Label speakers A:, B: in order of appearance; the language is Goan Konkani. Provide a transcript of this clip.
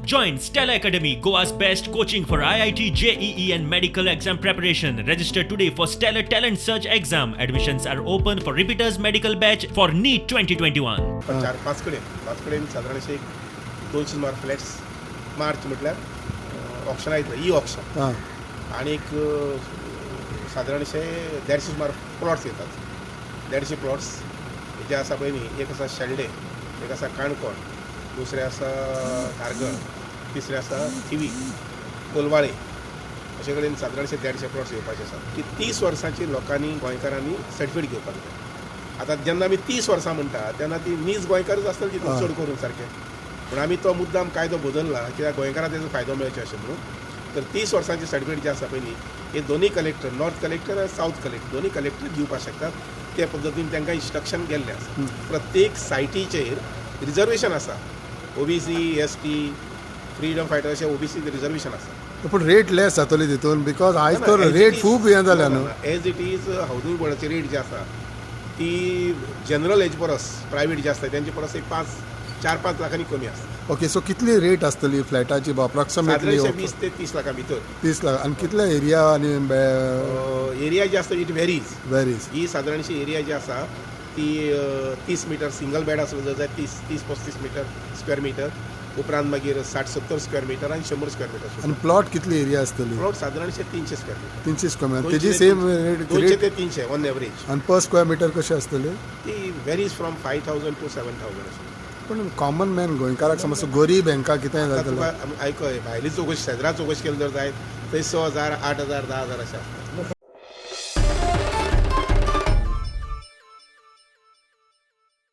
A: Join Stella Academy, Goa's best coaching for IIT, JEE, and medical exam preparation. Register today for Stellar Talent Search exam. Admissions are open for repeaters medical batch for NEET 2021.
B: पण चार पांच कडेन, पांच कडेन सादारणशे एक 200 सुमार फ्लॅट्स मार्च म्हटल्यार ऑक्शनाक येतले, ई ऑक्शन. आनीक सादारणशे 150 सुमार प्लॉट्स येतात. 150 प्लॉट्स जे आसा पळय न्ही, एक आसा शेल्डे, एक आसा काणकोण, दुसरें आसा धारगळ, तिसरें आसा थिवी, कोलवाळे, अशे कडेन सादारणशे 150 प्लॉट्स येवपाचे आसात की 30 वर्सांची लोकांनी, गोंयकारांनी सर्टिफिकेट घेवपाक जाय. आतां जेन्ना आमी 30 वर्सां म्हणटा तेन्ना ती नीज गोंयकारच आसतले तितून चड करून सारके. पूण आमी तो मुद्दाम कायदो बदलला कित्याक गोंयकारांक तेजो फायदो मेळचो अशें म्हणून. तर 30 वर्सांची सर्टिफिकेट जी आसा पळय न्ही, हे दोनूय कलेक्टर, नॉर्थ कलेक्टर आनी सावथ कलेक्टर, दोनूय कलेक्टर दिवपाक शकतात. ते पद्दतीन तांकां इन्स्ट्रक्शन गेल्लें आसा. प्रत्येक सायटीचेर रिजर्वेशन आसा, ओबीसी, एसटी, फ्रिडम फायटर अशें ओबीसी रिजर्वेशन आसा.
C: पूण रेट लेस जातली तितून, because आयज तर रेट खूब हें जाल्या न्हू.
B: एज it is housing बोर्डाची रेट जी आसा ती जनरल हेजे परस, प्रायवेट जे आसता तेंचे परस एक पांच, 4-5 लाखांनी कमी आसता.
C: ओके, सो कितली रेट आसतली फ्लॅटाची अप्रॉक्सिमेटली?
B: सादारणशे 20 ते 30 लाखां भितर.
C: 30 लाख. आनी कितले एरिया आनी
B: एरिया जी आसता, it varies.
C: Varies.
B: ही सादारणशी एरिया जी आसा ती 30 मिटर सिंगल बेड आसलो जर जाय, 30, 30-35 मिटर स्क्वेअर मिटर, उपरांत मागीर 60-70 स्क्वेअर मिटर आनी 100 स्क्वेअर मिटर.
C: आनी प्लॉट कितली एरिया आसतली?
B: प्लॉट सादारणशे 300 स्क्वेअर मिटर.
C: 300 square metre. तेजी सेम रेट?
B: 200 ते 300 ऑन एवरेज.
C: आनी पर स्क्वेअर मिटर कशें आसतली?
B: ती varies from 5,000 to 7,000 अशें.
C: पूण कॉमन मॅन गोंयकाराक, समज गरीब हेंकां कितें
B: आतां
C: जातलें?
B: तुका आयकय, भायली चवकशी, शेजरा चवकशी केली जर जायत थंय 6,000, 8,000, 10,000 अशें आसता.